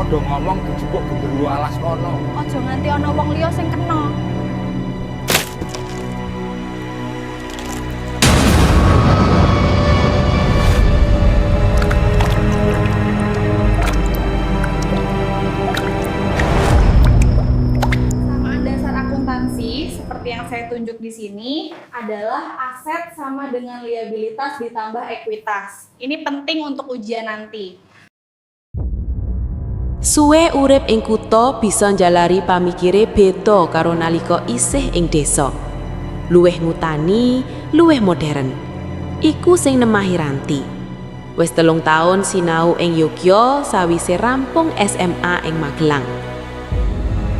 Padha ngomong dijupuk genderuwo alas kono. Aja nganti ana wong liya sing kena. Samaan dasar akuntansi seperti yang saya tunjuk di sini adalah aset sama dengan liabilitas ditambah ekuitas. Ini penting untuk ujian nanti. Suwe urip ing kutha bisa njalari pamikire beda karo nalika isih ing desa. Luwih ngutani, luwih modern. Iku sing nemahi Ranti. Wis 3 taun sinau ing Yogya sawise rampung SMA ing Magelang.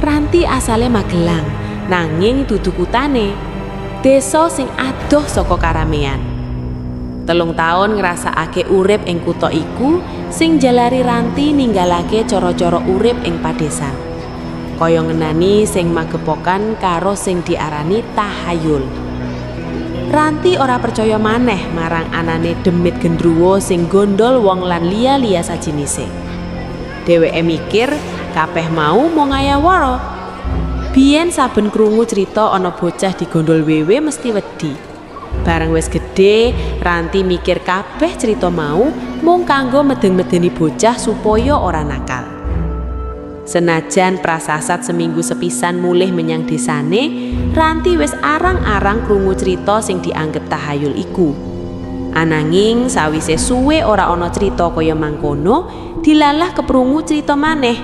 Ranti asale Magelang, nanging dudu kutane. Desa sing adoh saka karamean. 3 taun ngrasakake urip ing kutha iku sing njalari Ranti ninggalake cara-cara urip ing padesan. Kaya ngenani sing magepokan karo sing diarani tahayul. Ranti ora percaya maneh marang anane demit gendruwo sing gondol wong lan liya-liya sajenise. Dheweke mikir kabeh mau mung ngayawara. Biyen saben krungu crita ana bocah digondol wewe mesti wedi. Bareng wis gedhe, Ranti mikir kabeh crita mau mung kanggo meden-medeni bocah supaya ora nakal. Senajan prasasat seminggu sepisan mulih menyang desane, Ranti wis arang-arang krungu crita sing dianggep tahayul iku. Ananging sawise suwe ora ana crita kaya mangkono, dilalah keprungu crita maneh.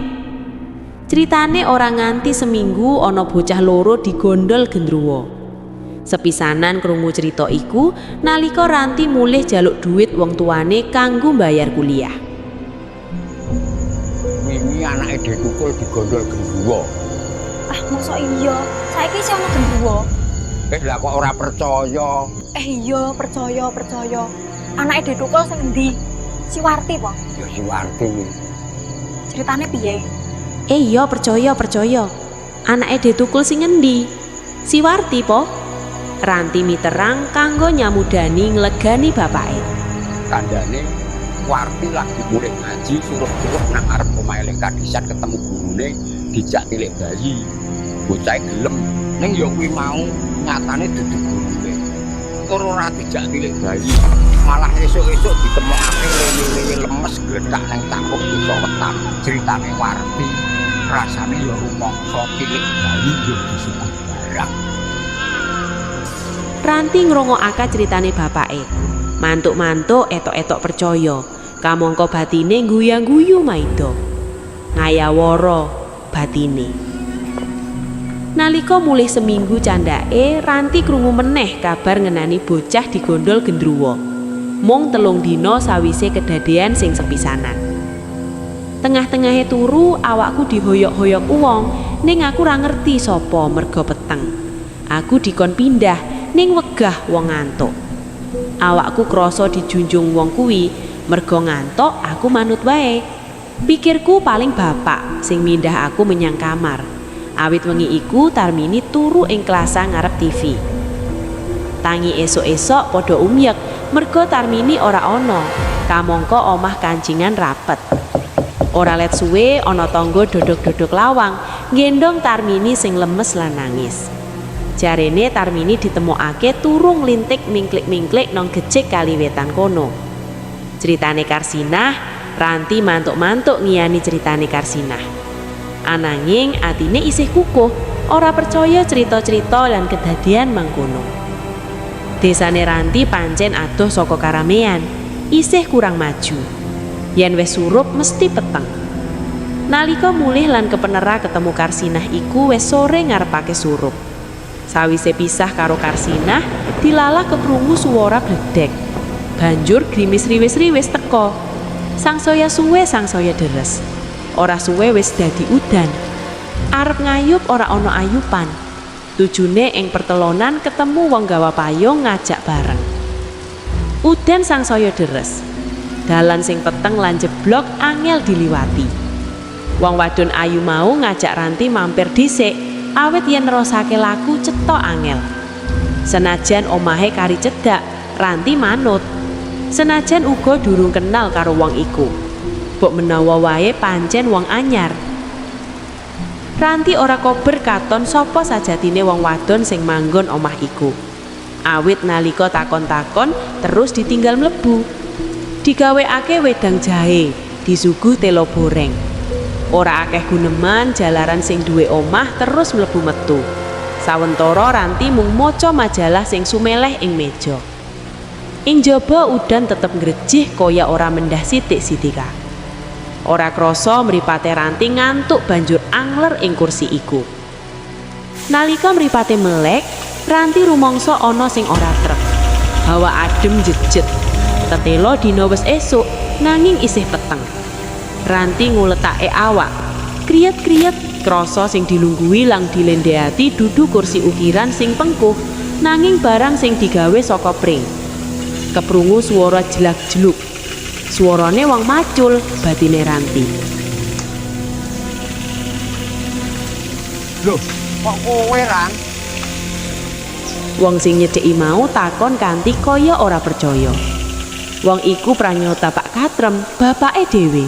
Critane ora nganti seminggu ana bocah loro digondol gendruwo. Sepisanan krungu crita iku nalika Ranti mulih jaluk duit wong tuane kanggo mbayar kuliah. Wingi anake Dek Tukul digondol gendruwo. Ah, masa iya? Saiki isih ana gendruwo. Eh, lah kok ora percaya? Eh iya, percaya, percaya. Anake Dek Tukul sing endi? Si Warti po. Ya si Warti. Ceritane piye? Eh iya, percaya, percaya. Anake Dek Tukul sing endi? Si Warti po? Ranti miterang kanggo nyamudani nglegani bapake. Kandhane Warti lagi mulih ngaji suruh-suruh nang arep omahe Lek Kadisan ketemu gurune dijak tilik bayi. Bocah gelem, ning ya kuwi mau nyatane dudu gurune. Tur ora dijak tilik bayi, malah esuk-esuk ditemokake lewe-lewe lemes gledak nang cangkup desa wetan. Critane Warti, rasane ya rumangsa tilik bayi ya disuguh barang. Ranti ngrungokake critane bapake. Mantuk-mantuk etok-etok percaya, kamangka batine guya-guyu maida. Ngayawara batine. Nalika mulih seminggu candhake, Ranti krungu meneh kabar ngenani bocah digondol gendruwo. Mung 3 dina sawise kedadean sing sepisanan. Tengah-tengahe turu, awakku dihoyok-hoyok uwong, ning aku ora ngerti sapa merga peteng. Aku dikon pindah, ning wegah wong ngantuk. Awakku krasa dijunjung wong kuwi, merga ngantuk aku manut wae. Pikirku paling bapak sing mindah aku menyang kamar. Awit wengi iku Tarmini turu ing klasa ngarep TV. Tangi esok-esok padha umyek merga Tarmini ora ana. Kamangka omah kancingan rapet. Ora let suwe ana tangga dodok-dodok lawang, nggendong Tarmini sing lemes lan nangis. Jarene Tarmini ditemokake turu nglintik mingklik-mingklik nang gejik kali wetan kono. Ceritane Karsinah, Ranti mantuk-mantuk ngiyani ceritane Karsinah. Ananging atine isih kukuh, ora percaya cerita-cerita lan kedadian mangkono. Desane Ranti pancen adoh saka karamean, isih kurang maju. Yen wis surup mesti peteng. Nalika mulih lan kepenera ketemu Karsinah iku wis sore ngarepake surup. Sawise pisah karo Karsinah, dilalah keprungu suwara bledek. Banjur grimis riwis-riwis teko. Sangsaya suwe sangsaya deres. Ora suwe wis dadi udan. Arep ngayup ora ana ayupan. Tujune ing pertelonan ketemu wong gawa payung ngajak bareng. Udan sangsaya deres. Dalan sing peteng lan jeblok angel diliwati. Wong wadon ayu mau ngajak Ranti mampir dhisik, awit yen nerosake laku cetha angel. Senajan omahe kari cedhak, Ranti manut. Senajan uga durung kenal karo wong iku. Mbok menawa wae pancen wong anyar. Ranti ora kober katon sapa sajatine wong wadon sing manggon omah iku. Awit nalika takon-takon terus ditinggal mlebu. Digawekake wedang jahe, disuguh telo goreng. Ora akeh guneman jalaran sing duwe omah terus mlebu metu. Sawentara Ranti mung maca majalah sing sumeleh ing meja. Ing jaba udan tetep ngrejih kaya ora mendah sithik sithika. Ora krasa mripate Ranti ngantuk banjur angler ing kursi iku. Nalika mripate melek, Ranti rumangsa ana sing ora trep. Hawa adem jejet. Tetelo dina wis esuk, nanging isih peteng. Ranti nguletake awak. Kriyet-kriyet krasa sing dilungguhi lang dilendehati dudu kursi ukiran sing pengkuh, nanging barang sing digawe saka pring. Keprungu swara jelak-jeluk. Suarane wong macul, batine Ranti. Loh, kok kowe, Ran? Wong sing nyedheki mau takon kanthi kaya ora percaya. Wong iku pranyata Pak Katrem, bapake dhewe.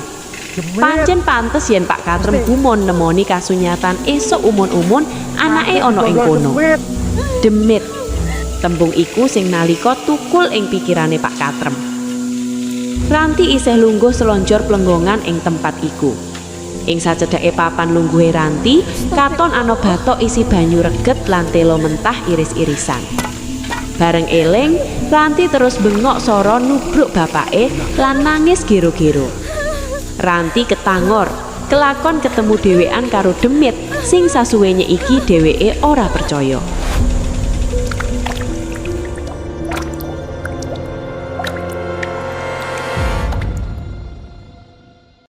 Pancen pantes yen Pak Katrem gumun nemoni kasunyatan esuk umun-umun anake ana ing kono. Demit. Tembung iku sing nalika tukul ing pikirane Pak Katrem. Ranti isih lungguh selonjor plenggongan ing tempat iku. Ing sacedhake papan lungguhe Ranti, katon ana batok isi banyu reget lan telo mentah iris-irisan. Bareng eling, Ranti terus bengok sora nubruk bapake lan nangis gero-gero. Ranti ketangor, kelakon ketemu dhewean karo demit sing sasuwene iki dheweke ora percaya.